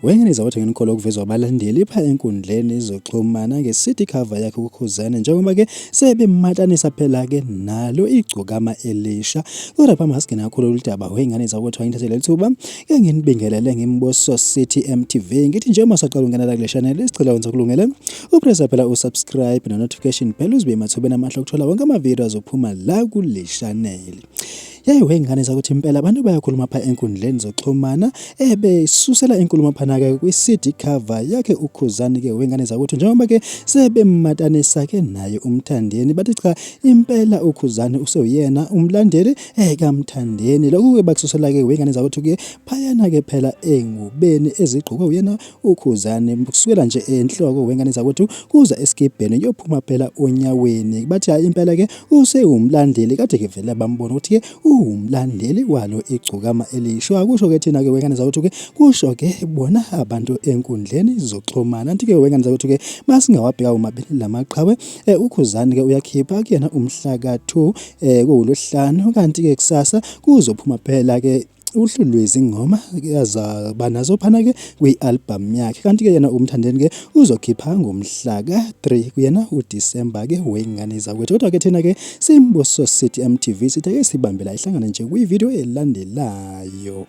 Wengeneza wathi ngenikhola okuvezwa abalandeli pha enkundleni zokuxhumana nge-CD cover yakhe kuKhuzani njengoba-ke sebematanisa phela-ke nalo igcokama elisha. Kodwa phambi asingene kakhulu lolu daba wey'ngane zakwethu angithathe leli thuba ke nginibingelele ngimbuso City MTV ngithi nje uma usaqala ungena la kule channel isicela wenza kulungele upressa phela usubscribe no-notification bell uzibe emathubeni amahle okuthola wonke amavidiyo azophuma la kule channel. Yeyi wey'ngane zakuthi impela abantu bayakhuluma pha enkundleni zokuxhumana ebesusela inkulumo phana-ke kwi-CD cover yakhe uKhuzani-ke wey'ngane zakuthi njengoba-ke sebemmatanisa-ke naye uMthandeni bathi cha impela uKhuzani usewuyena umlandeli ekaMthandeni. Lokhu-ke bakususela-ke wey'ngane zakuthi-ke phayana-ke phela engubeni ezigqokwe uyena uKhuzani kusukela nje enhloko wengane zakwethu kuza esikibheni kuyophuma phela onyaweni bathi hayi impela ke usewumlandeli kade ke vele bambona ukuthi ke uwumlandeli walo igcokama elisho akusho ke thina ke wengane zakwethu ke kusho ke bona abantu enkundleni zokuxhumana anti ke wengane zakwethu ke masingawabheka omabili lamaqhawe eh, uKhuzani ke uyakhipha kuyena umhla ka-2 eh, kuwulwesihlanu kanti ke kusasa kuzophuma phela ke uhlu lwezingoma azaba nazo phana-ke kwi-album yakhe kanti-ke yena uMthandeni-ke uzokhipha ngomhla ka-3 kuyena uDisemba-ke wey'ngane zakwethu kodwa-ke thina-ke Simbuso City MTV sithe-ke sibambela ihlangane nje kwividiyo elandelayo.